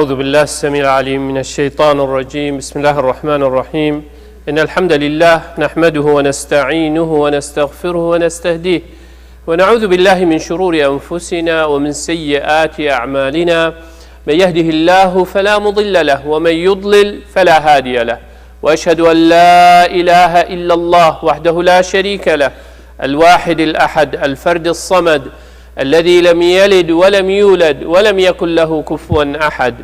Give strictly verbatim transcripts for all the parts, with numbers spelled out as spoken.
أعوذ بالله السميع العليم من الشيطان الرجيم. بسم الله الرحمن الرحيم. إن الحمد لله نحمده ونستعينه ونستغفره ونستهديه، ونعوذ بالله من شرور أنفسنا ومن سيئات أعمالنا. من يهده الله فلا مضل له، ومن يضلل فلا هادي له. وأشهد أن لا إله إلا الله وحده لا شريك له، الواحد الأحد، الفرد الصمد، الذي لم يلد ولم يولد ولم يكن له كفوا أحد.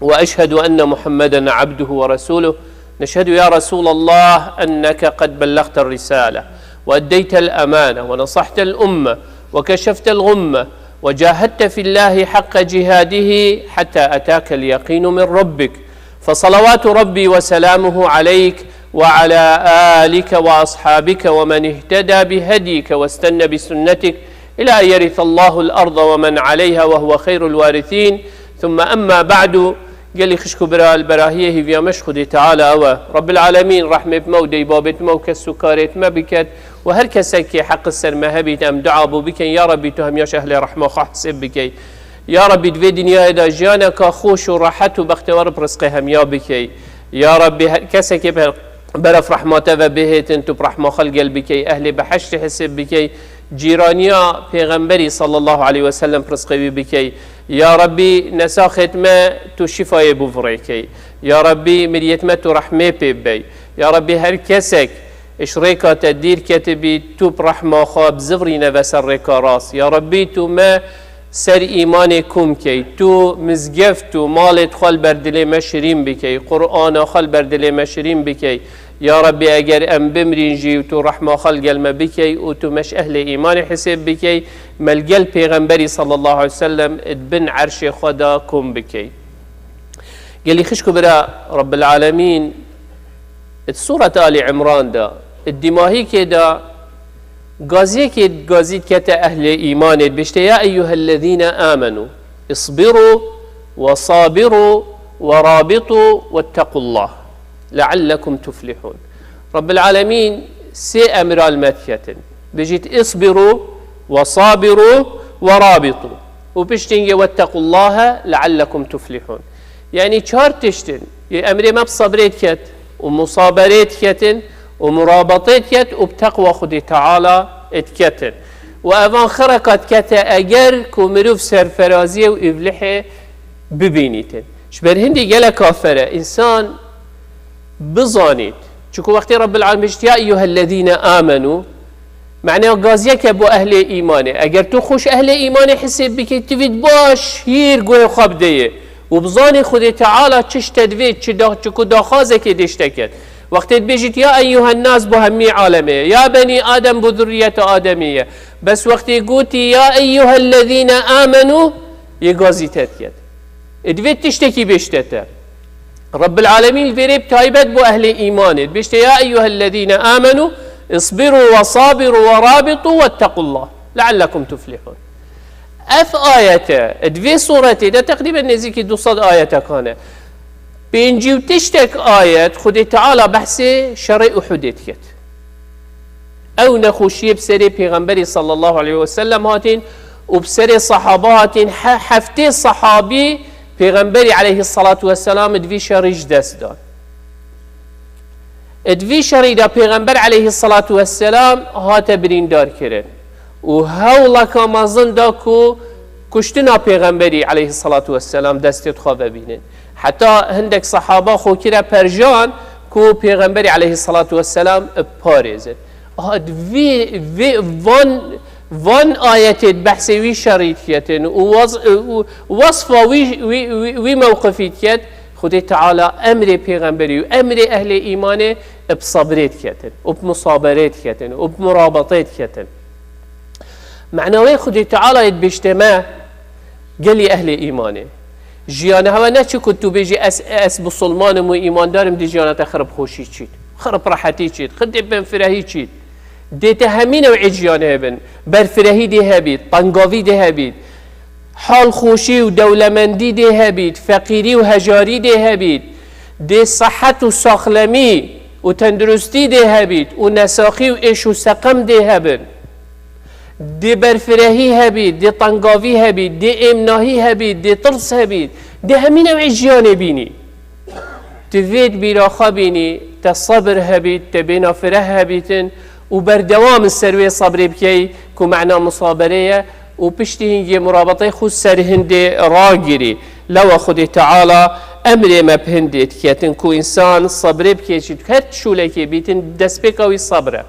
وأشهد أن محمدا عبده ورسوله. نشهد يا رسول الله أنك قد بلغت الرسالة وأديت الأمانة ونصحت الأمة وكشفت الغمة وجاهدت في الله حق جهاده حتى أتاك اليقين من ربك، فصلوات ربي وسلامه عليك وعلى آلك وأصحابك ومن اهتدى بهديك واستن بسنتك إلى أن يرث الله الأرض ومن عليها وهو خير الوارثين. ثم أما بعد. Gelî xişk û bira, li berahiyê hîviya me ji Xwedê Teala ew e. Rabbil Alemîn rehmê bi me û deybabêt me û kes û karêt me biket û her kesekê heq ser me hebît, em dua bo bikin, ya Rabbî tu hemiya ji ehlê rehma xwe hesêb bikey. Ya Rabbî di vê dinyayê de jiyaneka xweş û rehet û bextewar bi rizqê hemiya bikey. Ya Rabbî her kesekê bi beref rehma te ve bihêtin, tu bi rehma xwe li gel bikey, ehlê behiştê hesêb bikey, cîraniya Pêxemberî sallallahu aleyhi ve sellem bi rizqê wî bikey. Ya Rabbî nesaxêt me tu şîfayê bû virêkey. Ya Rabbî miriyêt me tu rehmê pê bibey. Ya Rabbî her kesek ji rêka te dîr ketibî, tu bi rehma xwe bizivirîne ve ser rêka rast. Ya Rabbî tu me ser îmanê kom key. Tu mizgeft û malêt xwe li ber dilê me şirîn bikey. Qur'ana xwe li ber dilê me şirîn bikey. Ya Rabbî eger em bimrîn jî û tu rehma xwe li gel me bikey û tu me ji ehlê îmanê hesêb bikey, me li gel Pêxemberî sallallahu aleyhi ve sellem di bin erşê xwe de kom bikey. Gelî xişk û bira, Rabbil Alemîn di Sûret Ali Imran de, di dîmahîkê de gaziyekê gazî dikete ehlê îmanê, dibêjte, "Ya eyyuhellezîne amenû, isbiru ve sabiru ve rabitu vettequllah, leallekum tuflihûn." Rabbil Alemîn sê emra li me diketin. Bêjît, "Isbiru ve sabiru ve rabitu." Û piştî hingê, "Vettequllahe leallekum tuflihûn." Yanî çar tiştin. Yê emrê me bi sabrê diket û musaberê diketin û murabetê diket û bi teqwa Xwedê Teala diketin. Û evan xireka dikete eger ku mirov serferaziyê û îvlihê bibînîtin. Ji ber hindî gelek afere însan bizanît. Çunku wextê Rabbil Alemîn bêjit, "Ya eyyuhellezîne amenû", Me'neya gaziyeke bo ehlê îmanê. Eger tu xwe ji ehlê îmanê hisêb bikî, tu vît baş hîr guhê xwe bideyê. Û bizanî Xwedê Teala çi ji te divê, çi da, çi ku daxwazekê dê ji te ket. Wextê dibêjît, "Ya eyyuhen nas" bo hemî alemê ye, "Ya benî Adem" bo zurriyeta Ademê ye. Bes wextê gotî, "Ya eyyuhellezîne amenû", yê gazî te diket. Ê divê tiştekî bêjte te. Rabbil Alemîn li vêrê bi taybet bo ehlê îmanê. Dibêjte, "Ya eyyuhellezîne amenû, isbiru ve sabiru ve rabitu vettequllah. Leallekum tuflihûn." Ev ayete, di vê suretê de teqrîben nêzîkî du sed ayetekan e. Pêncî û tiştek ayet Xwedê Teala behsê şerê Uhudê diket. Ew nexweşiyê bi serê Pêxemberî sallallahu aleyhi ve sellem hatin û bi serê sahaba hatin, he-, heftê sahabî Pêxemberî aleyhissalatu vesselam di vî şerî ji dest dan. Di vî şerî de Pêxember aleyhissalatu vesselam hate birîndar kirin û hewleka mezin da ku kuştina Pêxemberî aleyhissalatu vesselam destê xwe vebînin. Heta hindek sahaba xwe kire perjan ku Pêxemberî aleyhissalatu vesselam biparêzin. Aha, di vî, vî, van, van ayetê di behsê wî şerî diketin û waz-, û wesfa wî, wî, wî, wî mewqifî diket, Xwedê Teala emrê Pêxemberî û emrê ehlê îmanê bi sabrê diketin û bi musaberê diketin û bi murabetê diketin. Mena wê Xwedê Teala yê dibêjte me, gelî ehlê îmanê. Jiyana hewe ne çi ku tu bêjî, "Ez, ez musulman im û îmandar im", dê jiyana te xirib xweşî çît, xirib rehetî çît, xirib benfirehî çît. Dê te hemî new'ê jiyanê hebin. Berfirehî dê hebît, tengavî dê hebît. Hal xweşî û dewlemendî dê hebît, feqîrî û hejarî dê hebît. Dê sehet û saxlemî û tenduristî dê hebît û nesaxî û êş û seqem dê hebin. Dê berfirehî hebî, dê tengavî hebî, dê êmnahî hebî, dê tirs hebî, dê hemî newê jiyanê bînî. Tu vê di bîra xwe bînî, te sebir hebît, te bêna fireh hebîtin û berdewam li ser wê sebrê bikey ku mena musaberê ye û piştî hingê murabetê xwe ser hindê ragirî. Lewa Xwedê Teala emrê me bi hindê diketin ku însan sebrê bikêşît. Her şûlekê bîtin destpêka wî sebr e.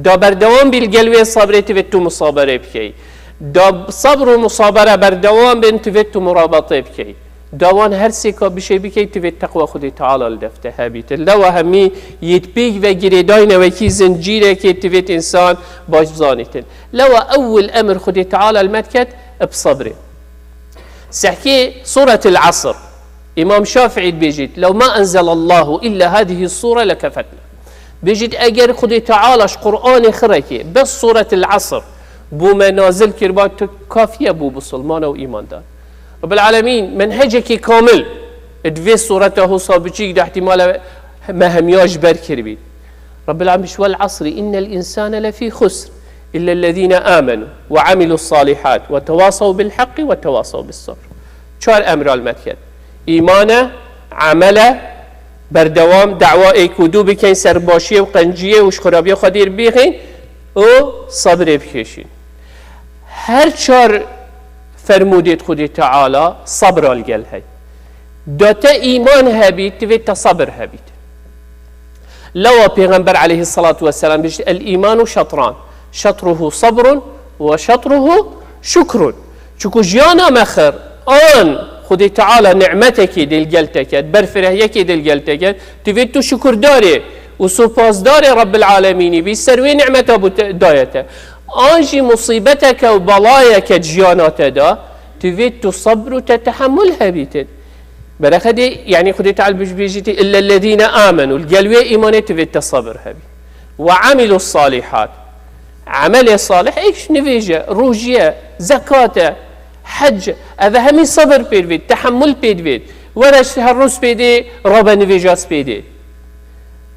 Da berdewam bî li gel wê sebrê tivêt tu musaberê bikey. Da sebr û musabere berdewam bin tivêt tu murabetê bikey. Da wan her sêka bişê bikey tivêt teqwa Xwedê Teala li defte hebîtin. Lewa hemî yê pêk ve girêdayne wekî zincîrekê tivêt însan baş bizanîtin. Lewa ewil emir Xwedê Teala li me diket bi sebrê. Sehkê Suretil Asr. Îmam Şafîî dibêjît, "Lew ma enzelallahu illa hadihi sure lekefetna." Bêjît, eger Xwedê Teala ji Qur'anê xirekê bes Suretil Asr bo me nazil kiriba, tu kafiye bû bisilmana û îmandar. Rabbil Alemîn menhecekî kamil di vê sureta hosa biçîk de ihtimale me hemiya ji ber kiribî. Rabbil Alemîn, "Vel asri innel insane lefî xusr, illellezîne amenu ve amilus salihat ve tevasaw bil haqqi ve tevasaw bis sabr." Çar emra li me diket. Îman e, emel e, berdewam, dawa êk û dû bikeyn, ser başiyê û qenciyê û ji xirabiya xwe dîr bixîn û sebrê bikêşîn. Her çar fermûdêt Xwedê Teala sebra li gel hey. Da te îman hebît, divê te sebir hebît. Lewa Pêxember aleyhissalatu vesselam bêjt, "El îmanu şetran, şetruhu sabrun ve şetruhu şukrun." Çuku jiyana me xir, an Xwedê Teala nimetekê dê li gel te ket, berfirehiyekê dê li gel te ket, divê tu şukurdarê û supasdarê Rabbil Alemînî bî, ser wê nimeta bû te, daye te. An jî musîbeteke û belayeke jiyana te da, divê tu sebr û te tehemul hebîtin. Berexedê, yanî Xwedê Teala bêjîtî, "Illellezîne amenu", li gel wê îmanê tivê te sebir hebî. "Ve amilus salihat." Emelê salih, êk nivêje, rojî ye, zekat e, hec, ev hemî sebir pê divêt, tehemul pê divêt. Were her rû spêdê, rabe nivêja spêdê.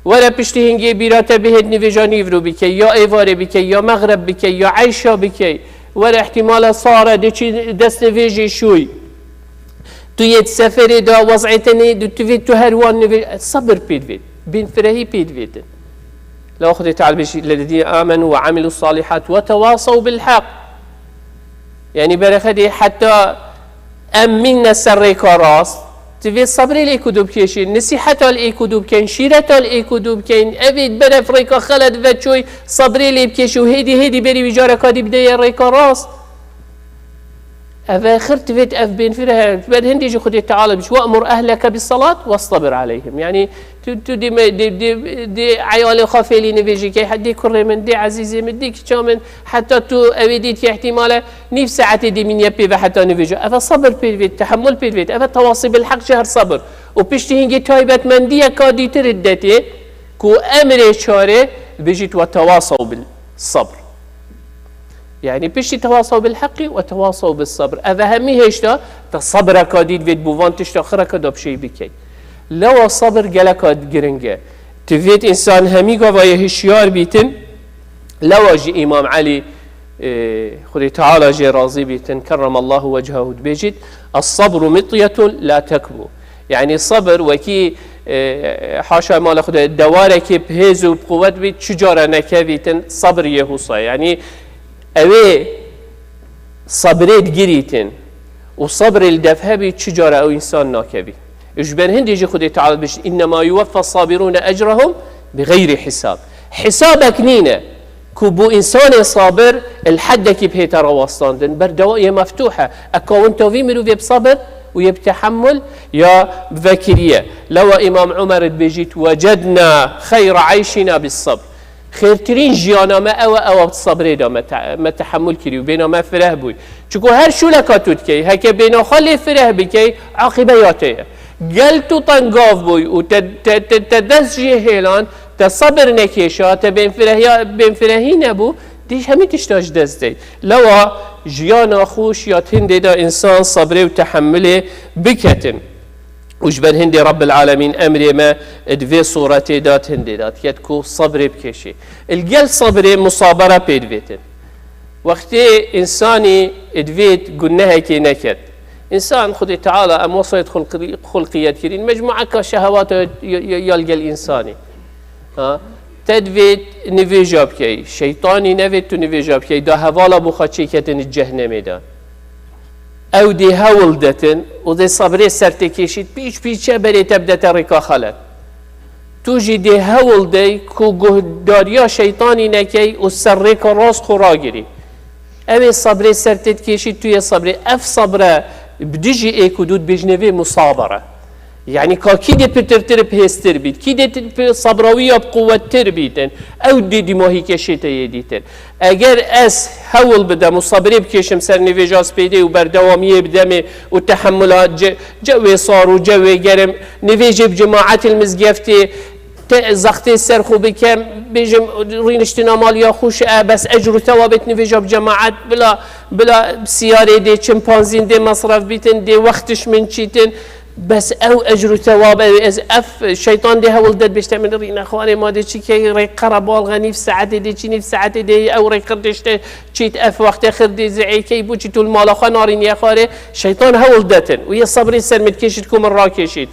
Were piştî hingê bîra te bihêt nivêja nîvro bikey, ya êvarê bikey, ya mexreb bikey, ya eyşa bikey. Were ihtimala sare de çi dest nivêjê şûy. Tu yê seferê de wez'ê te nê, tu vê tu her wan nivê, sebir pê divê, bînfirehî pê divêtin. La Xwedê Teala bêjî, "Lellezîne amenu ve amilus salihat ve tevasaw bil haq." Yanî berexedê heta em mînne ser rêka rast, tu vê sebrê lê ku dû bikêşî, nisîheta lê ku dû bikeyn, şîreta lê ku dû bikeyn, evê beref rêka xelet veçoy, sebrê lê bikêşî û hêdî hêdî berî wî careka dî bideye rêka rast. Ev xir divêt ev bên fire her. Ber hindê jî Xwedê Teala biş, "We'mur ehleke bis salat wastabir aleyhim." Yanî tu, tu dê me, dê, dê, dê eyalê xwe fêlî nivêjî key, dê kurê min, dê ezîzê min, dê kiça min, heta tu ewê dît ki ihtimale nîv saetê dê mîniye pê ve heta nivêjo. Ev sabir pê divêt, tehemul pê divêt. Ev tewasî bil heq jî her sabir. Û piştî hingê taybetmendiyeka dîtir iddetê ku emrê çarê bêjît, "Ve tewasaw bil sabr." Yanî piştî tewasaw bil heqî ve tewasaw bil sabr. Ev hemî hêşta te sebreka dî divêt bo van tişta xireka da bi şey bikey. Lewa sabir geleka giring e. Divêt însan hemî gava yê hişyar bîtin. Lewa jî Îmam Elî, e, Xwedê Teala jê razî bîtin, kerremallahu wechahu, dibêjît, "Es-sabru mityetun la tekbu." Yanî sabir wekî, e, haşa mala Xwedê, dewarekê bi hêz û bi quwet bît, çi cara nekevîtin, sabir yê husa. Yanî ewê sabirê digirîtin û sabirê li def hebî, çi cara ew însan nakevî. Ji ber hindê jî Xwedê Teala bişt, "Innema yuweffa sabirûne ecrahum bi xeyrî hisab." Hisabek nîne. Ku bo însanê sabir li heddekî bihête rawestandin, berdewa yê meftûh e. Ekawunta vî mirovê bi sabir û yê bi tehemul ya bi vekiriye. Lewa Îmam Umer dibêjît, "Wecedna xeyra eyşina bis sabr." Xêrtirîn jiyana me ew e, ew bi sabrê de me te-, me tehemul kirî û bêna me fireh bûy. Çiku her şûleka tu dikey, heke bêna xwe lê fireh bikey, aqîbe ya te ye. Gel tu tengav bûy û te, te, te, te dest jê hêlan, te sebir nekêşa, te bênfirehiya-, bênfirehî nebû, dî hemî tişta ji dest dey. Lewa jiyana xweş ya tindê de însan sebrê û tehemilê biketin. Û ji ber hindê Rabbil Alemîn emrê me di vê suretê de tindê de diket ku sebrê bikêşî. Li gel sebrê musabere pê divêtin. Wextê însanî divêt gunehekê neket. Însan Xwedê Teala em wesayet xulqi-, xulqiyet kirîn. Mecmueka şehewata ya, ya, ya li gel însanî. Ha? Te divêt nivêja bikey. Şeytanî nevêt tu nivêja bikey. Da hevala bo xwe çêketin di cehnemê de. Ew dê hewl detin û dê sebrê ser tê kêşît pîç pîçe berê te bidete rêka xelet. Tu jî dê hewl dey ku guhdariya şeytanî nekey û ser rêka rast xwe ragirî. Ew ê sebrê ser tê dikêşî, tu yê sebrê. Ev sebre bi dijî ê ku dû dibêjine vê musabere. Yanî ka kî dê pitirtir bi hêztir bît, kî dê ti-, pi-, sebra wî ya bi quwettir bîtin, ew dê dîmahî kêşê te yê dîtin. Eger ez hewl bidem û sebrê bikêşim ser nivêja spêdê û berdewamiyê bidemê û tehemmula ce-, cewê sar û cewê germ, nivêjê bi cemaetê li mizgeftê, te zextê ser xwe bikem, bêjim rîniştina mal ya xwe şi e, bes ecr û thewabê nivêja bi cemaet, bila, bila siyarê dê çimpanzîn dê mesref bîtin, dê wextiş min çîtin, bes ew ecr û thewab ew ez ev şeytan dê hewl de dibêjte min rîne xwarê ma dê çi key rê qera balxe nîv saetê dê çi nîv saetê dê ew rê qir dêşte çît ev wextê xir dê zê ê key bû çi tu li mala xwe narîniye xwarê şeytan hewl detin û yê sebrê ser min dikêşît ku min rakêşît.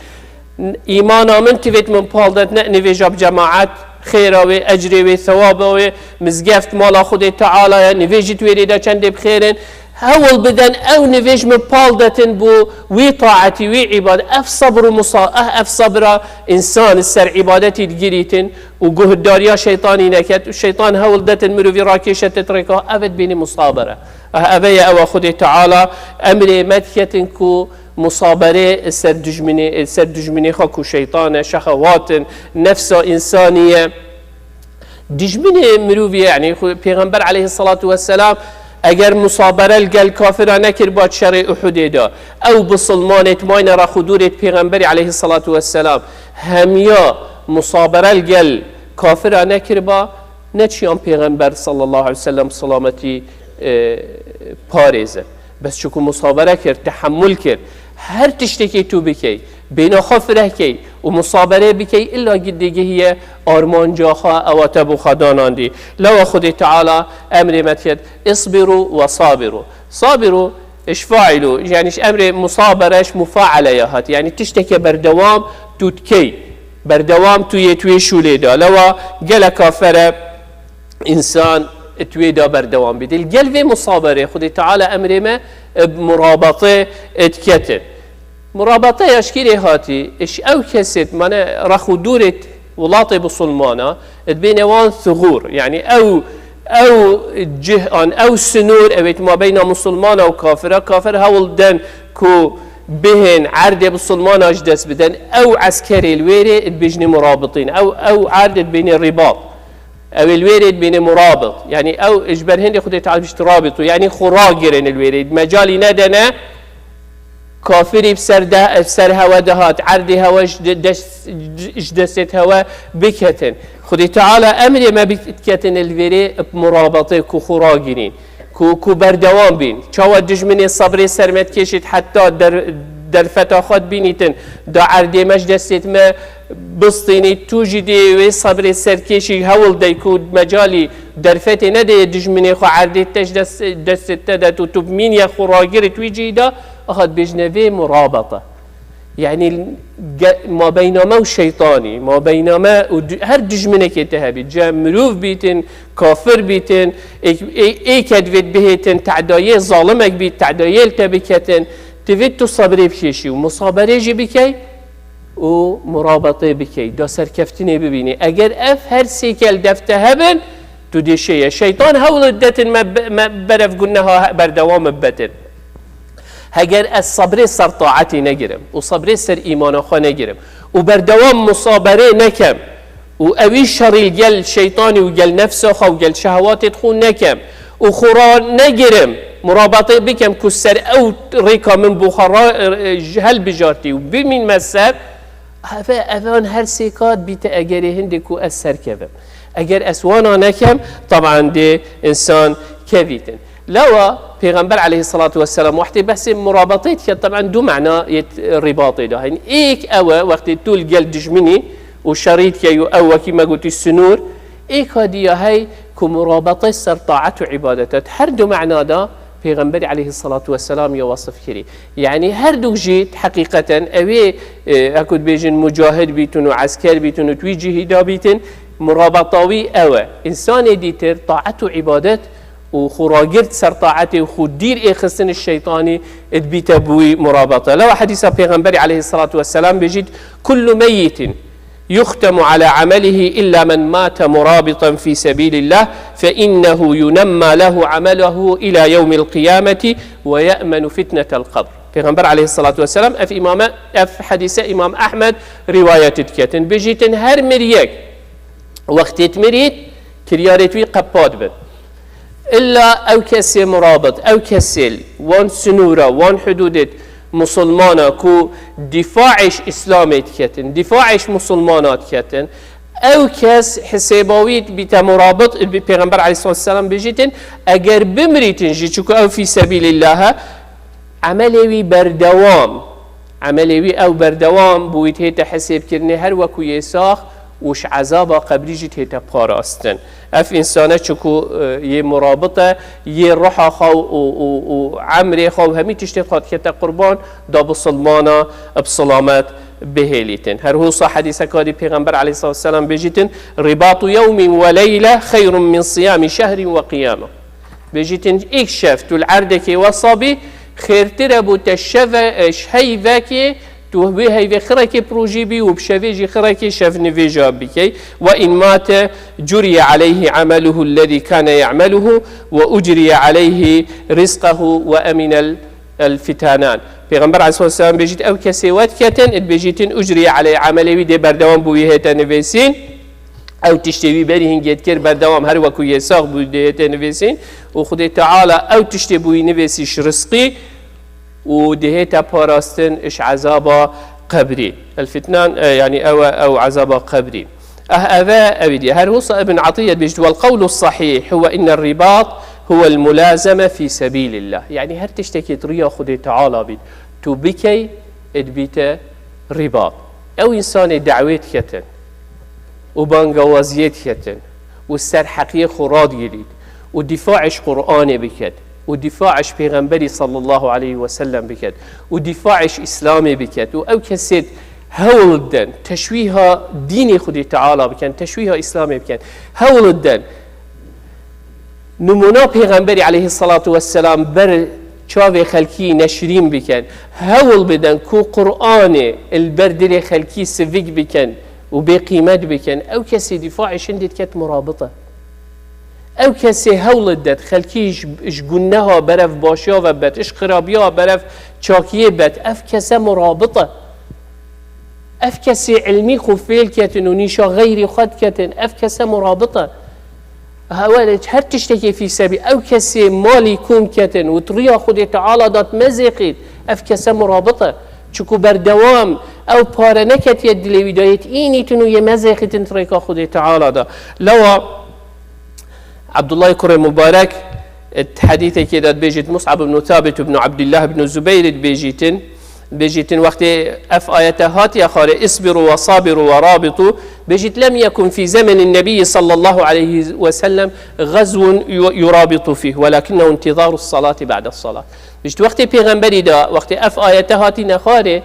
Îmana min tivêt min pal det ne nivêja bi cemaet, xêra wê, ecrê wê, thewaba wê, mizgeft mala Xwedê Teala ye, nivêj jî tu wê rê de çendê bi xêr in. Hewl biden ew nivêj min pal detin bo wî taetî, wî îbadet. Ev sebr û musa-, eh, ev sebra însan ser îbadetî digirîtin û guhdariya şeytanî neket û şeytan hewl detin mirovî rakêşe te rêka, ev dibêne musabere. Eh, ev ye ewa Xwedê Teala emrê me diketin ku musabere ser dijminê, ser dijminê xwe ku şeytan e, şehewat in, nefsa însanî ye. Dijminê mirovî, yanî xwe-, Pêxember aleyhissalatu vesselam eger musabere li gel kafira nekiriba şerê Uhudê de, ew bisilmanê timayne rex û dûrê Pêxemberî aleyhissalatu vesselam hemiya musabere li gel kafira nekiriba, neçiyan Pêxember sallallahu aleyhi ve sellem silametî, e, parêze. Bes çiku musabere kir, tehemmul kir. Her tiştekî tu bikey, bêna xwe fireh key û musabere bikey, illa gidê gihiye armanca xwe ewa te bo xwe danandî. Lewa Xwedê Teala emrê me diket, "Isbiru ve sabiru." Sabiru, iş failu, yani iş emrê musabere, iş mufaale ya hat. Yani tişteke berdewam tu dikey. Berdewam tu yê tu yê şûlê de. Lewa geleka fere însan tu wê de berdewam bî. Dil gel vê musaberê Xwedê Teala emrê me, e, murabate, e, diketin. Murabate ya ji kîrê hatî, iş ew kesêt, mane rex û dûrêt welatê bisilmana, dibêne wan thugur. Yani ew, ew cih an, ew sinûr, ew êt mabeyna musilmana û kafira, kafir hewl den ku bihên erdê bisilmana ji dest biden, ew eskerê li wêrê dibêjinê murabitîn. Ew, ew erd dibêne ribat. Ew ê li wêrê dibêne murabit. Yani ew ji ber hindê Xwedê Teala bişt rabitu. Yani xwe ragirin li wêrê. Mecalî nedene kafirî bi ser de, bi ser hewe de hat. Erdê hewe ji de-, des-, ji destê hewe biketin. Xwedê Teala emrê me biketin li vêrê bi murabatê ku xwe ragirîn. Ku, ku berdewam bîn. Çawa dijminê sebrê ser me dikêşît heta der-, derfeta xwe dibînîtin. Da erdê me ji destê me bistînî, tu jî dê wê sebrê serkêşî hewl dey ku mecalî derfetê nedeyê dijminê xwe erdê te ji dest, destê te de tu, tu bimîniye xwe ragirît wî cî de, aha dibêjine vê murabata. Yani ge-, mabeyna me û şeytanî, mabeyna me û du-, her dijminekê te hebî, ce mirov bîtin, kafir bîtin, ê, ê, ê ke divêt bihêtin, tedayê zalimek bît, tedayê li te biketin, divêt tu sebrê bikêşî û musaberê jî bikey û murabetê bikey, da serkeftinê bibînî. Eger ev her sê ke li def te hebin, tu dê şêye. Şeytan hewl detin me, me berev guneha berdewam bibetin. Heger ez sebrê ser taetî negirim û sebrê ser îmana xwe negirim û berdewam musaberê nekem û ewî şerî gel şeytanî û gel nefsa xwe û gel şehewatê xwe nekem û xwe ra negirim, murabetê bikem ku ser ew rêka min bo xwe ra, e, e, helbijartî û bimînme ser, eve, evan her sê kat bîte egerê hindê ku ez serkevim. Eger ez wana nekem, taban dê insan kevîtin. Lewa Pêxember aleyhissalatu vesselam wextê behsê murabetê dike, taban du mena yê ribatê de hene. Êk ew e, wextê tu li gel dijminî û şerî dikey û ew wekî me gotî sinûr, Êka diya hey ku murabete ser taet û îbadet e. Her du mena da Pêxemberî aleyhisselatu vesselam ya wesif kirî. Yanî her du jî heqîqeten ewê, e, eku dibêjin mucahid bîtin û esker bîtin û tu wî cihî da bîtin, murabeta wî ew e. Însanê dîtir taet û îbadet û xwe ragirt ser taetê û xwe dîr êxistin ji şeytanî dibîte bi wî murabete. Lewa hedîsa Pêxemberî aleyhisselatu vesselam bêjît, "Kullu meyyitin yuxtemu ala amelihi illa men mate murabitan fi sebilillah fe innehu yunamma lehu ameluhu ila yevmil qiyameti ve ye'menu fitnetel qabr." Pêxember aleyhisselatu vesselam ev îmame, ev hedîse Îmam Ehmed rîwayet diketin. Bêjîtin her miriyek wextê mirît kiryarêt wî qepat bin. Îlla ew kesê murabit, ew kesê li wan sinûra, wan hudûdêt musulmana ku dîfaê ji Îslamê diketin, dîfaê ji musulmana diketin, ew kes hisêba wî dibîte murabit, bi Pêxember aleyhisselatu vesselam bêjîtin, eger bimirîtin jî, çiku ew fî sebîlillah e, emelê wî berdewam, emelê wî ew berdewam bi wî tête hesêbkirinê her weku yê sax û ji ezaba qebrî jî tête parastin. Ev însane çiku, e, yê murabit e, yê ruha xwe û, û, û emrê xwe û hemî tiştê xwe dikete qurban, da bisilmana bi silamet bihêlîtin. Her wisa hedîseka dî Pêxember aleyhisselatu vesselam bêjîtin, "Ribatu yewmin ve leyle xeyrun min siyami şehrin ve qiyama." Bêjîtin, êk şev tu li erdekê wesa bî, xêrtir e bo te şeve, e, ji heyvekê, tu wê heyvê xirekê pirojî bî û bi şevê jî xirekê şevnivêja bikey. "Ve in mate curiye aleyhi ameluhu ellezî kane ya'meluhu ve ucriye aleyhi rizqehu ve eminel, el fitanan." Pêxember aleyhisselatu vesselam bêjît, ew kesê wet ketin, dibêjîtin, "Ucriye aleyhi", emelê wî dê berdewam bo wî hête nivêsîn. Ew tiştê wî berî hingê dikir berdewam her weku yê sax bû dihête nivêsîn û Xwedê Teala ew tiştê bûyî nivêsî ji rizqî û dihête parastin ji ezaba qebrî. El fitnan, e, yanî ew e, ew ezaba qebrî. Eh, ev e, ew dî. Her wisa Ibn Atiyye dibêjit, "Wel qewlu sahîh huwe inne ribat huwe el mulazeme fî sebîlillah." Yanî her tiştekî di riya Xwedê Teala bît, tu bikey, dibîte ribat. Ew însanê dawê diketin û bangawaziyê diketin û ser heqiyê xwe radigirît û dîfaê ji Qur'anê biket û dîfaê ji Pêxemberî sallallahu aleyhi ve sellem biket û dîfaê ji Îslamê biket û ew kesê hewl didin teşwîha dînê Xwedê Teala bikin, teşwîha Îslamê bikin, hewl didin nimûna Pêxemberî aleyhissalatu vesselam ber çavê xelkî neşrîn bikin, hewl bidin ku Qur'anê li ber dilê xelkî sivik bikin û bêqîmet bikin, ew kesê dîfaê şindê diket murabit e. Ew kesê hewl didet xelkî ji, ji guneha berev başiya ve bet, ji xirabiya berev çakiyê bet, ev kese murabit e. Ev kesê ilmî xwe fêl ketin û nîşa xeyrî xwe diketin, ev kese murabit e. Hewe her tiştekê fî sebî, ew kesê malî kom ketin û di riya Xwedê Teala de dimezêxît, ev kese murabit e. Çiku berdewam ew pare neketiye dilê wî de, yê dînîtin û yê mezêxîtin di rêka Xwedê Teala de. Lewa Abdullah kurê Mubarek, e, di hedîsekê de dibêjît, Mus'ab ibn Thabit ibn Abdullah ibn Zubayr dibêjîtin, dibêjîtin, wextê ev ayete hatiye xwarê, "Isbiru ve sabiru ve rabitu", bêjît, "Lem yekun fi zemenin nebiyyi sallallahu aleyhi ve sellem gazvun yu-, yurabitu fih, velakinnehu intizaru salati ba'de salat." Bêjît, wextê pêxemberî de, wextê ev ayete hatîne xwarê,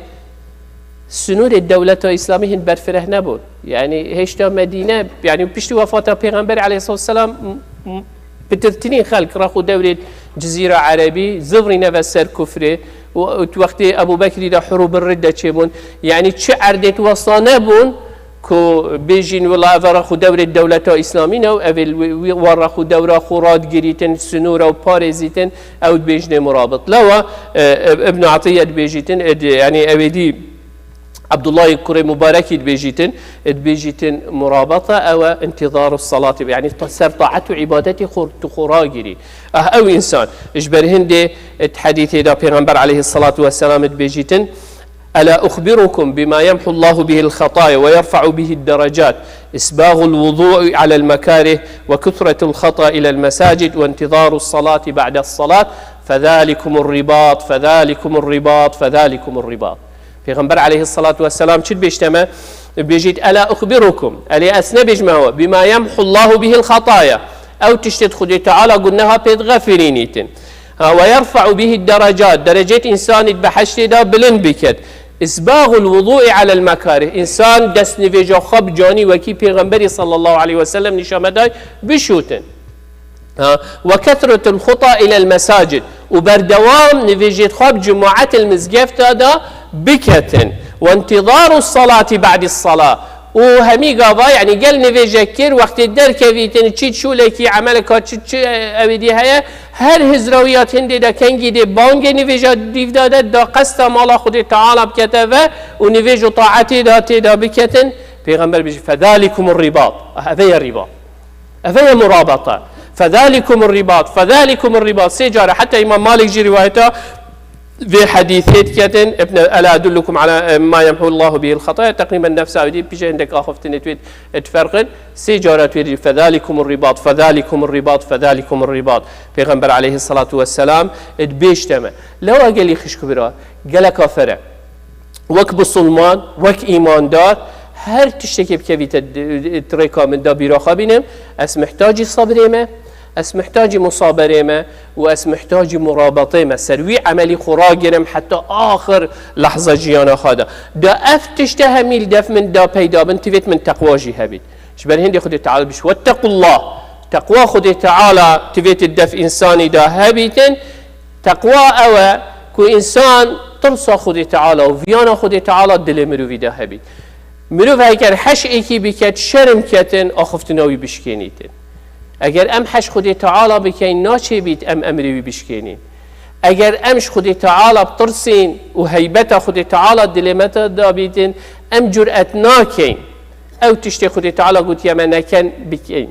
Sinûrê dewleta Îslamî hin berfireh nebûn. Yanî hêşta Medîne, yanî piştî wefata Pêxemberê aleyhisselatu vesselam, m-, m-, pitirtinî xelk rex û dewrê Cizîra Erebî zivrîne ve ser kufrê û, û wextê Ebû Bekrî de hurûbir ridde çêbûn. Yanî çi erdêt wesa nebûn ku bêjîn, wila ev rex û dewrê dewleta Îslamî ne û ev ê li wî, wî, wa rex û dewra xwe radigirîtin, sinûra û parêzîtin, ew dibêjinê murabit. Lewa, e, e, Ibn Atiyye dibêjîtin, e, di, yanî ew ê dî Abdullahê kurê Mubarekî dibêjîtin, dibêjîtin murabata ew e, intîzaru salatî be. Yanî ta-, ser taet û îbadetê xwe, tu xwe ragirî. Ah, ew însan, ji ber hindê di hedîsê de Pêxember aleyhissalatu vesselam dibêjîtin, "Ela uxbirukum bima yemhu Allahu bihil xataya ve yerfa'u bihid derecat, isbâgul vudu'i alel mekarih ve kutretul xata ilel mesacid ve intîzaru salati ba'des salat, fezalikumur ribat, fezalikumur ribat, fezalikumur ribat." Pêxember aleyhissalatu vesselam çi dibêjte me? Dibêjît, "Ela uxbirukum", elê ez nebêjme we, "bima yemhu Allahu bihil xataya", ew tiştê Xwedê Teala guneha pê dixefirînîtin. Ha, "ve yerfa'u bihi derecat", derecet însanî di behiştê de bilind biket. "Isbagul wudu'i alel mekarih", însan dest nivêja xwe bi canî wekî Pêxemberî sallallahu aleyhi ve sellem nîşa me day bişûtin. Ha, "ve kethretul xuta ilel mesacid", û berdewam nivêjêt xwe bi cemaet il mizgefta de biketin. "Ve intizaru salati ba'di sala", û hemî gava, yani gel nivêjek kir, wextê derkevîtin, çî şûlekî, emeleka çi, çi ewêdî heye, her hizrawiya hindê de kengî dê bangê nivêja dîvda de, da qesta mala Xwedê Teala bikete ve û nivêj û taetê de tê de biketin. Pêxember bêjî, "Fedalikumur ribat." Eve ye ribat. Eve ye murabata. "Fedalikumur ribat, fedalikumur ribat." Sê care, heta Îmam Malik jî rîwayeta vê hedîsê diketin. Ibn, "Ela edullukum ala, e, ma yemhu Allahu bihil xataya?" Teqrîben nefsa wî dî, pîşe hindek axiftinê twê diferqin. Sê cara twê dî, "Fedalikumur ribat, fedalikumur ribat, fedalikumur ribat." Pêxember aleyhissalatu vesselam dibêjte me. Lewa gelî xişk bira, geleka fere. Wek bisilman, wek îmandar, her tiştekê bikevîte di, di, di rêka min de bîra xwe bînim, ez mihtacî sebrê me, ez mihtacî musaberê me û ez mihtacî murabetê me. Ser wî emelî xwe ragirim heta axir lehza jiyana xwe de. Da ev tişte hemî li def min da peyda bin, tivêt min teqwa jî hebît. Ji ber hindê Xwedê Teala bîş, "Wettequllah." Teqwa Xwedê Teala tivêt di def însanî de hebîtin. Teqwa ew e ku însan tirsa Xwedê Teala û viyana Xwedê Teala dilê mirovî de hebît. Mirov heger heş êkî biket, şerm ketin, axiftina wî bişkênîtin. Eger em heş Xwedê Teala bikeyn, naçêbît em emrê wî bişkênîn. Eger em ji Xwedê Teala bitirsîn û heybeta Xwedê Teala dilê me de dabîtin, em curet nakeyn ew tiştê Xwedê Teala gotiye me neken bikeyn.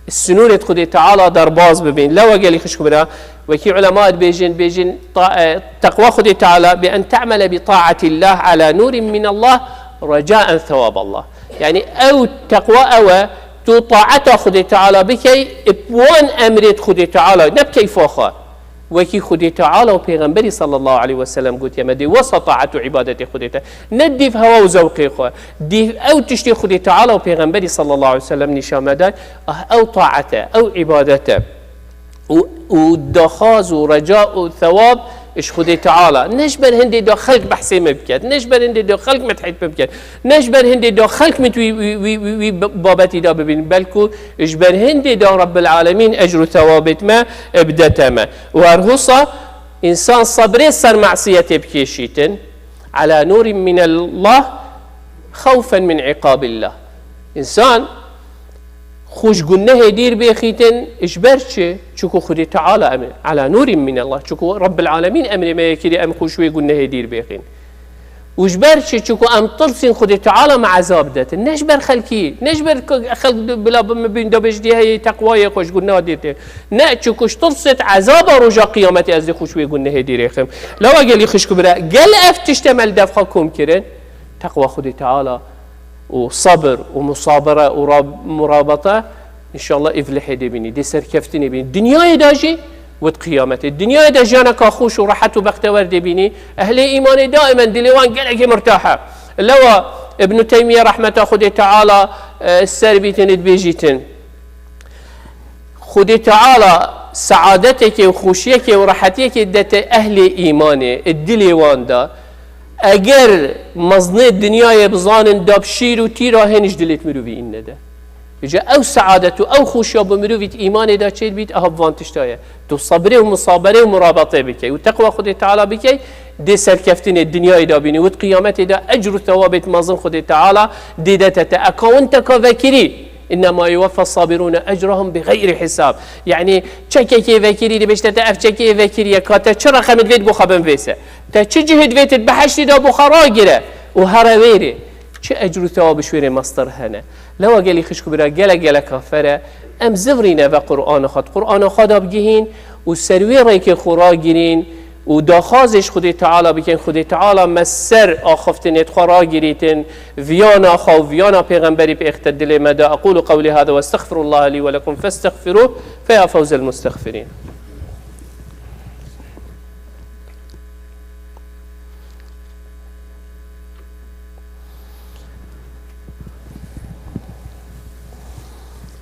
Sinûrêt Xwedê Teala derbaz bibîn. Lewa gelî xişk bira, wekî ulema dibêjin, dibêjin, ta-, e, teqwa Xwedê Teala bi en te'mele bi ta'atillah ala nûrin minallah recaen sewaballah. Yani ew teqwa ew e, tu taeta Xwedê Teala bikey, bi wan emrêt Xwedê Teala, ne bi keyfa xwe. Wekî Xwedê Teala û Pêxemberî sallallahu aleyhi ve sellem gotiye me, dê wesa taet û îbadetê Xwedê te. Ne dîv hewa û zewqê xwe. Dîv ew tiştê Xwedê Teala û Pêxemberî sallallahu aleyhi ve sellem nîşa me day, ah, ew taet e, ew îbadet e. Û, û daxwaz û reca û thewab ji Xwedê Teala. Ne ji ber hindê da xelk behsê me biket, ne ji ber hindê da xelk medhêt me biket, ne ji ber hindê da xelk min wî, wî, wî, wî, wî babetî da bibîn, belku ji ber hindê da Rabbil Alemîn ecr û thewabêt me bidete me. Û her wisa însan sebrê ser mesiyetê bikêşîtin, ala nûrin minallah, xewfen min îqabillah. Însan xwe ji gunehê dîr bêxîtin, ji ber çi? Çunku Xwedê Teala em ê, ala nûrin minallah. Çunku Rabbil Alemîn emrê me yê kiriye em xwe ji wê gunehê dîr bêxîn. Û ji ber çi? Çunku em tirsîn Xwedê Teala me ezab detin. Ne ji ber xelkî, ne ji ber ku xelk bila bi min bîn da bêjî heye teqwayê xwe ji guneh dîr tê. Ne, çunku ji tirsêt ezaba roja qiyametê ez dê xwe ji wê gunehê dîrêxim. Lewa gelî xişk bira, gel ev tişte me li dev xwe kom kirin? Teqwa Xwedê Teala û sabir û musabere û rab-, murabete, înşallah îflihê dê bînî, dê serkeftinê bînî. Dinyayê de jî û di qiyametê. Dinyayê de jiyaneka xweş û rehet û bextewer dê bînî. Ehlê îmanê daimen dilê wan gelekî mirtah e. Lewa Ibnû Teymiye rehmeta Xwedê Teala, e, ser bîtin dibêjîtin. Xwedê Teala seadetekê û xweşiyekê û rehetiyekê dete ehlê îmanê, e, dilê wan de. Eger mezinê dinyayê bizanin da bi şîr û tîra hênî ji dilêt mirovî îne de. Îca ew seadet û ew xweşiya bi mirovît îmanê de çêdibît, aha bi van tişta ye. Tu sebrê û musaberê û murabetê bikey û teqwa Xwedê Teala bikey, dê serkeftinê dinyayê de bînî û di qiyametê de ecr û thewabêt mezin Xwedê Teala dê dete te. Eka win teka vekirî, "Innema yuweffa sabirûne ecrahum bi xeyri hisab." Yani çekekê vekirî dibêjte te ev çekê vekirî ye, ka te çi reqemê divêt bo xwe bin vêse. Te çi cihê divêt behiştî de bo xwe ragire û here wêrê. Çi ecr û thewab ji wêrê mestir hene. Lewa gelî xişk û bira, gelek geleka fere, em zivrîne ve Qur'ana xwe, di Qur'ana xwe de bigihîn û ser wê rêkê xwe ragirîn û daxwazê ji Xwedê Teala bikin, Xwedê Teala me ser axiftinêt xwe ragirîtin, viyana xwe û viyana Pêxemberî pêxite dilê me de. Aqulu qewlî hada ve estexfirullaha lî ve lekum festexfiruh fe ya fewzel mustexfirîn.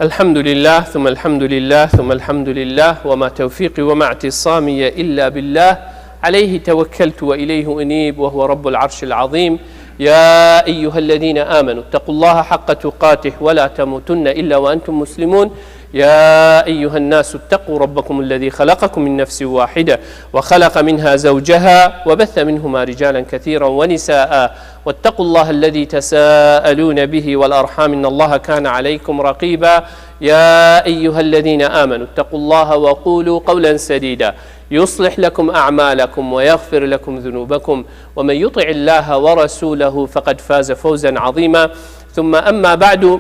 الحمد لله، ثم الحمد لله، ثم الحمد لله، وما توفيقي وما اعتصامي إلا بالله، عليه توكلت وإليه أنيب، وهو رب العرش العظيم. يا أيها الذين آمنوا اتقوا الله حق تقاته ولا تموتن إلا وأنتم مسلمون. يا أيها الناس اتقوا ربكم الذي خلقكم من نفس واحدة وخلق منها زوجها وبث منهما رجالا كثيرا ونساء واتقوا الله الذي تساءلون به والأرحام إن الله كان عليكم رقيبا. يا أيها الذين آمنوا اتقوا الله وقولوا قولا سديدا يصلح لكم أعمالكم ويغفر لكم ذنوبكم ومن يطع الله ورسوله فقد فاز فوزا عظيما. ثم أما بعد،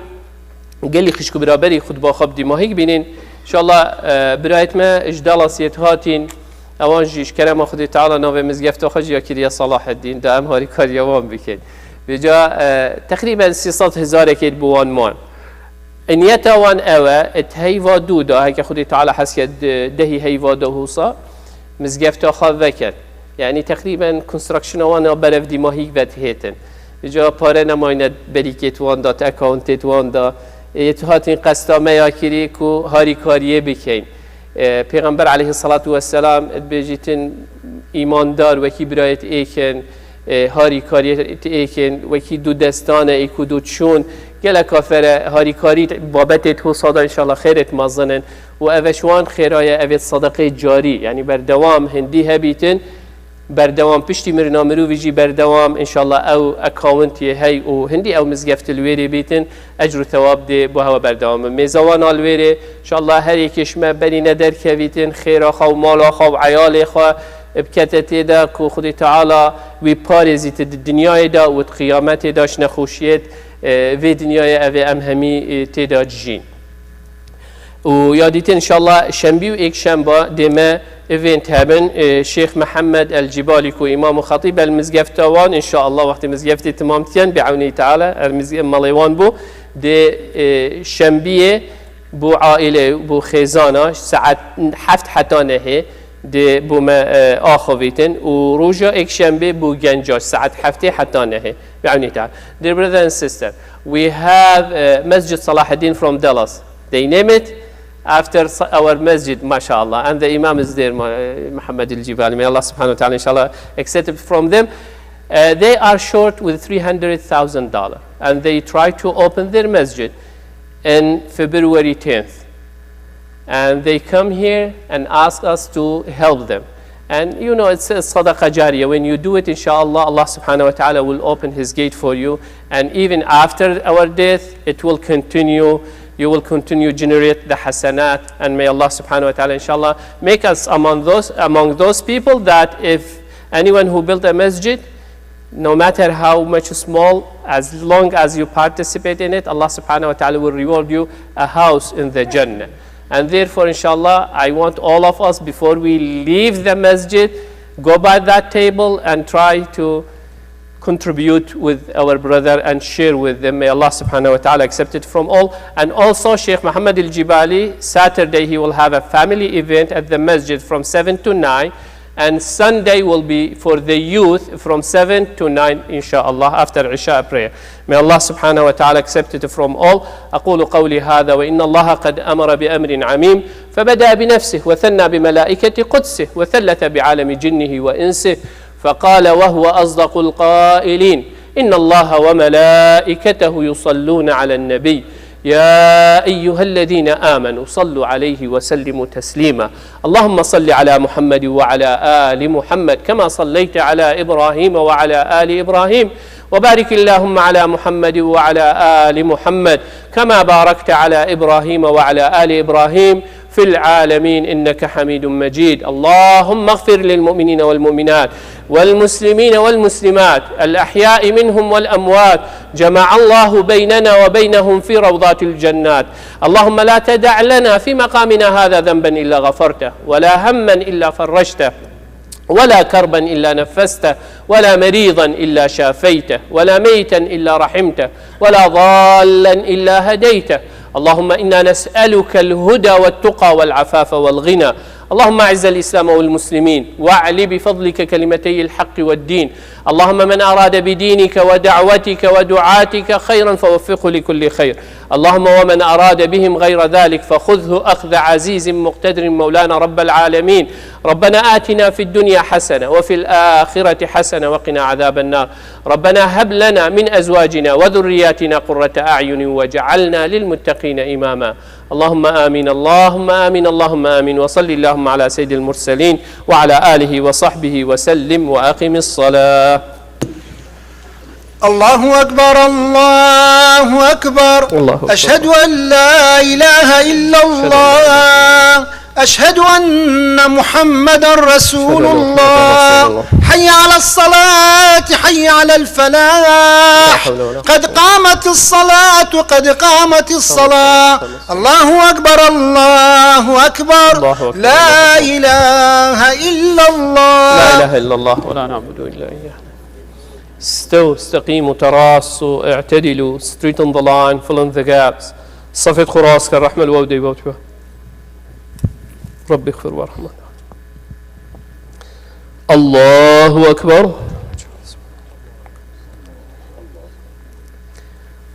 gelî xişk û biraberî xutba xwe bi dîmahî bînin. Înşallah, e, birayet me ji Dallasê hatîn, ewan jî ji kerema Xwedê Teala navê mizgefta xwe jî ya kiriye Salaheddîn, da em harîkariya wan bikin. Vêca, e, teqrîben sê sed hezarekê bi wan man. E, niyeta wan ew e, e, di heyva dû de, heke Xwedê Teala hez kir, di dehî heyva de husa, mizgefta xwe veke. Yanî teqrîben construction-a wan ya berev dîmahî ve dihêtin. Îca pare nemayne berîkê di wan de, di accountê di wan de. Ê, tu hatîn qesta me ya kirî ku harîkariyê bikeyn. Ê, Pêxember aleyhissalatu vesselam dibêjîtin, îmandar wekî birayê ti êkin, ê, harîkariyê ti êkin, wekî du destane ê ku du çûn. Gelek afere harîkarî babetê tu sada înşallah xêrê ti mezin in. Û ev e ji wan xêra ye, ev ê sedeqê carî, yanî berdewam hindî hebîtin, berdewam piştî mirina mirovî jî berdewam, înşallah ew accountê hey û hindî ew mizgeft li wêrê bîtin, ecr û thewab dê bo hewa berdewam bin. Mêza wan a li wêrê, înşallah her yekê ji me berî ne derkevîtin, xêra xwe û mala xwe û eyalê xwe bikete tê de ku Xwedê Teala wî parêzît di dinyayê de û di qiyametê de ji nexweşiyêt, e, vê dinyayê ev ê em hemî, e, tê de dijîn. û ya dîtin înşallah şembî û êkşemba dê me event hebin, e, Şêx Mihemed El Cîbalî ku îmam û xetîb el mizgefta wan, înşallah wextê mizgeftê timam dikin bi ewnî Teala, er mizge-, malê wan bû, dê, e, şembiyê bo aîle, bo xêzana saet heft heta nehê dê bo me, e, axivîtin û roja êkşembê bo genca saet heftê heta nehê bi ewnî Teala. Dear brother and sister, we have, uh, Masjid Salahuddin from Dallas. They name it after sa-, our masjid, mashallah. And the imam is there, Ma-, uh, Muhammad al-Jibali. May Allah subhanahu wa ta'ala, inshallah, accept it from them. Uh, they are short with three hundred thousand dollars. And they try to open their masjid in February tenth. And they come here and ask us to help them. And you know, it's a sadaqa jariyah. When you do it, inshallah, Allah subhanahu wa ta'ala will open his gate for you. And even after our death, it will continue. You will continue generate the hasanat. And may Allah subhanahu wa ta'ala, inshallah, make us among those, among those people that if anyone who built a masjid, no matter how much small, as long as you participate in it, Allah subhanahu wa ta'ala will reward you a house in the Jannah. And therefore, inshallah, I want all of us, before we leave the masjid, go by that table and try to contribute with our brother and share with them. May Allah subhanahu wa ta'ala accept it from all. And also, Sheikh Muhammad Al-Jibali, Saturday, he will have a family event at the masjid from seven to nine. And Sunday will be for the youth from seven to nine, inshallah, after Isha prayer. May Allah subhanahu wa ta'ala accept it from all. أقول قولي هذا وإن الله قد أمر بأمر عميم فبدأ بنفسه وثنى بملائكة قدسه وثلث بعالم جنه وإنسه فقال وهو أصدق القائلين: إن الله وملائكته يصلون على النبي، يا أيها الذين آمنوا صلوا عليه وسلموا تسليما. اللهم صل على محمد وعلى آل محمد كما صليت على إبراهيم وعلى آل إبراهيم، وبارك اللهم على محمد وعلى آل محمد كما باركت على إبراهيم وعلى آل إبراهيم في العالمين إنك حميد مجيد. اللهم اغفر للمؤمنين والمؤمنات والمسلمين والمسلمات الأحياء منهم والأموات، جمع الله بيننا وبينهم في روضات الجنات. اللهم لا تدع لنا في مقامنا هذا ذنبا إلا غفرته، ولا هما إلا فرجته، ولا كربا إلا نفسته، ولا مريضا إلا شافيته، ولا ميتا إلا رحمته، ولا ضالا إلا هديته. اللهم إنا نسألك الهدى والتقى والعفاف والغنى. اللهم أعز الإسلام والمسلمين، وأعل بفضلك كلمتي الحق والدين. اللهم من أراد بدينك ودعوتك ودعاتك خيرا فوفقه لكل خير. اللهم ومن أراد بهم غير ذلك فخذه أخذ عزيز مقتدر مولانا رب العالمين. ربنا آتنا في الدنيا حسنة وفي الآخرة حسنة وقنا عذاب النار. ربنا هب لنا من أزواجنا وذرياتنا قرة أعين واجعلنا للمتقين إماما. اللهم آمين، اللهم آمين، اللهم آمين. وصل اللهم على سيد المرسلين وعلى آله وصحبه وسلم وأقم الصلاة. الله أكبر، الله أكبر. الله أكبر. أشهد أن لا إله إلا الله. أشهد أن محمدا رسول الله. حي على الصلاة، حي على الفلاح. قد قامت الصلاة، قد قامت الصلاة. الله أكبر، الله أكبر. الله أكبر. لا إله إلا الله. لا إله إلا الله ولا نعبد إلا إياه. استووا، استقيموا، تراصوا، اعتدلوا، straighten the line, fill in the gaps. صفت خراس كالرحمة الوودي بوتوا. ربي اغفر وارحم. الله أكبر.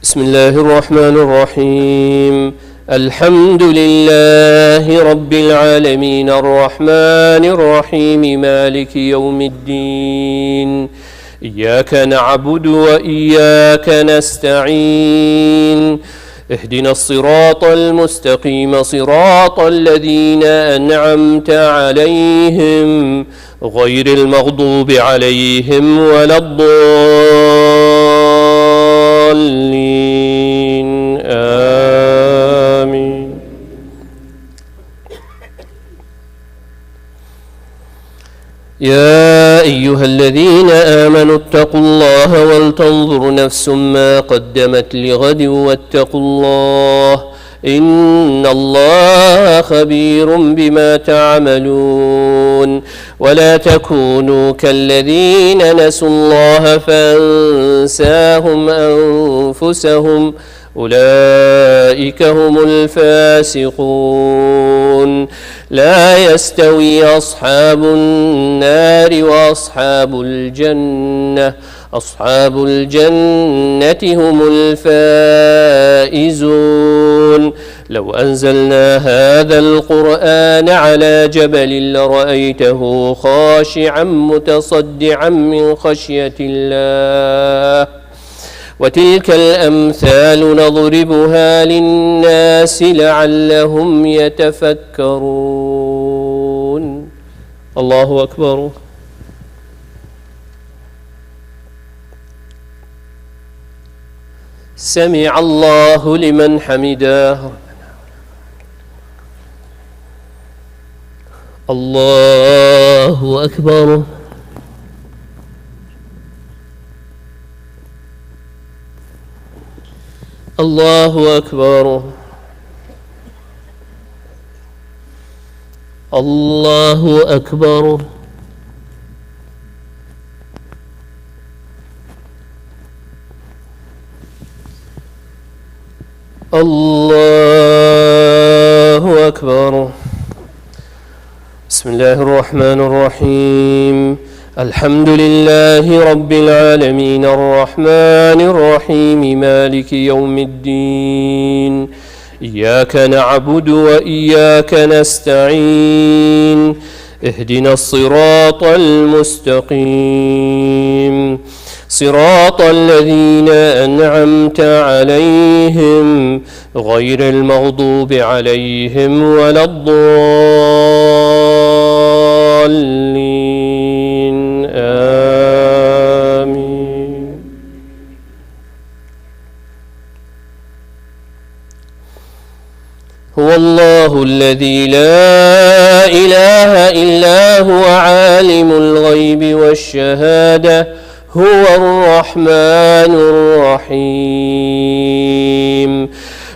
بسم الله الرحمن الرحيم. الحمد لله رب العالمين، الرحمن الرحيم، مالك يوم الدين. إياك نعبد وإياك نستعين. اهدنا الصراط المستقيم، صراط الذين أنعمت عليهم، غير المغضوب عليهم ولا الضالين. آمين. يا أيها الذين آمنوا اتقوا الله ولتنظر نفس ما قدمت لغد واتقوا الله، إن الله خبير بما تعملون. ولا تكونوا كالذين نسوا الله فأنساهم أنفسهم، أولئك هم الفاسقون. لا يستوي أصحاب النار وأصحاب الجنة، أصحاب الجنة هم الفائزون. لو أنزلنا هذا القرآن على جبل لرأيته خاشعا متصدعا من خشية الله. وتلك الأمثال نضربها للناس لعلهم يتفكرون. الله أكبر. سمع الله لمن حمده. الله أكبر. الله أكبر. الله أكبر. الله أكبر. بسم الله الرحمن الرحيم. الحمد لله رب العالمين، الرحمن الرحيم، مالك يوم الدين. إياك نعبد وإياك نستعين. اهدنا الصراط المستقيم. صراط الذين أنعمت عليهم غير المغضوب عليهم ولا الضالين. آمين. هو الله الذي لا إله إلا هو عالم الغيب والشهادة هو الرحمن الرحيم.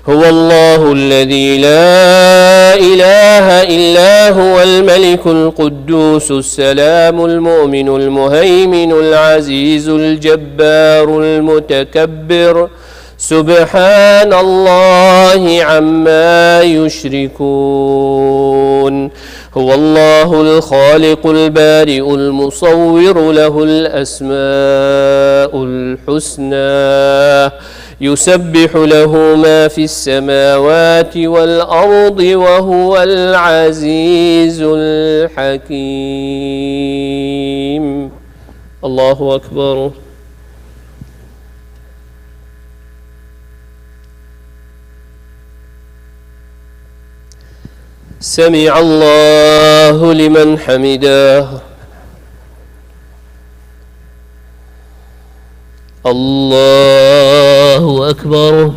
هو الله الذي لا إله إلا هو الملك القدوس السلام المؤمن المهيمن العزيز الجبار المتكبر. سبحان الله عما يشركون. هو الله الخالق البارئ المصور له الأسماء الحسنى يسبح له ما في السماوات والأرض وهو العزيز الحكيم. الله أكبر. سمع الله لمن حمده. الله أكبر.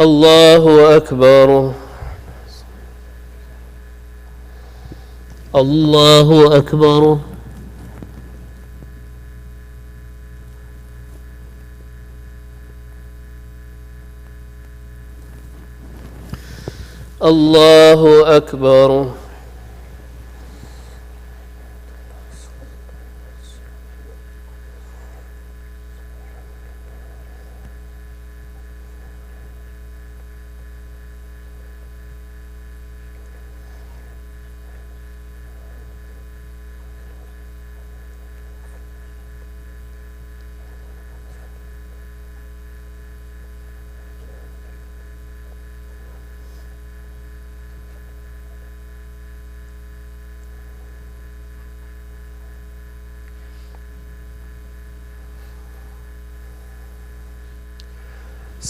الله أكبر. الله أكبر. الله أكبر.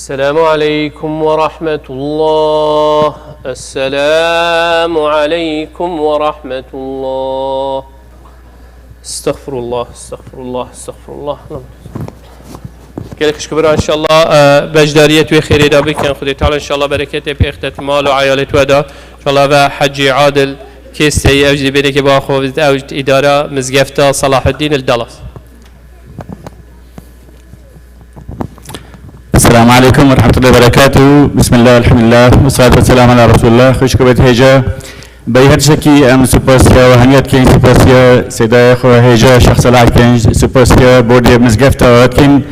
السلام عليكم ورحمة الله. السلام عليكم ورحمة الله. استغفر الله، استغفر الله، استغفر الله. Gelek şikir, inşallah, e, beşdariyet wê xêrê de bikin. Xwedê Teala inşallah bereketê pêxtet mal û eyalê we de. İnşallah ve Hacı Adil Kêseyî, ew jî bêreke ba xwe, ew îdara mizgefta Salahuddin el Dalas. السلام عليكم ورحمة الله وبركاته. بسم الله والحمد لله والصلاة والسلام على رسول الله. Xweşik bêt hêja. Bey her tiştekî em supasiya we hemiya dikin, supasiya Seydaya xwe hêja Şêx Selahedîn, supasiya bordê mizgefta we dikin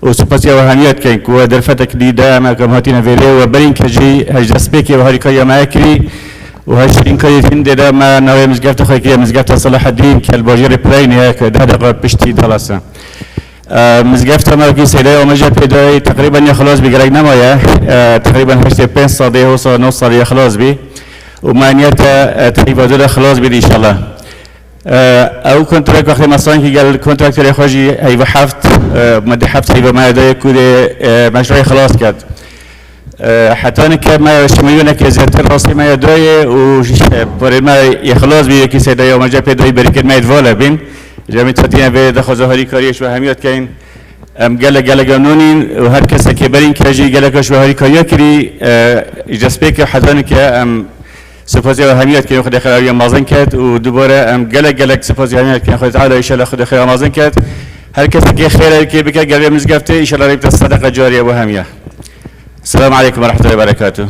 û supasiya we hemiya dikin ku we derfetek dî de em, em hatine vêrê we berîn ke jî hej destpêkê we harîkariya me kirî û hej şirînkariya hindê de me navê mizgefta xwe kiriye mizgefta Selahedîn ke li bajêrê Pireynê ye ke deh deqa piştî Dalas e. E, mizgefta me wekî Seydayê Omeje pêdayî teqrîben ya xilas bî, gerek nemaye. E, teqrîben heştê pênc sedî, wisa nod sedî ya xilas bî. Û me niyet e, e, te hîva du de xilas bî înşallah. E, ew kontrakt wextê me sankî gel kontraktorê xwe jî heyva heft, e, me di heft heyva me daye ku dê, e, meşrûyê xilas ket. E, heta nike me şimiyoneke zêdetir rastî me ya dayê û, e, porê me yê xilas bî, yekî Seydayê Omeje pêdayî berîkên me yê di vala bîn. Cemî tatîne vê daxwaza harîkariyê ji we hemiya dikeyn. Em gelek, gelek memnûn în û her kesekê berîn ke jî gelek ji we harîkariya kirî, e, ji destpêkê heta nike em supasiya we hemiya dikeyn, Xwedê xêr ew mezin ket û dubare em gelek, gelek supasiya hemiya dikeyn. Xwedê Teala înşallah Xwedê xêr mezin ket. Her kesekê xêr erkê bike gel vê mizgeftê, înşallah rê bide sedeqa cariye bo hemiya. Selamu aleykum ve rahmetullahi ve berekatuh.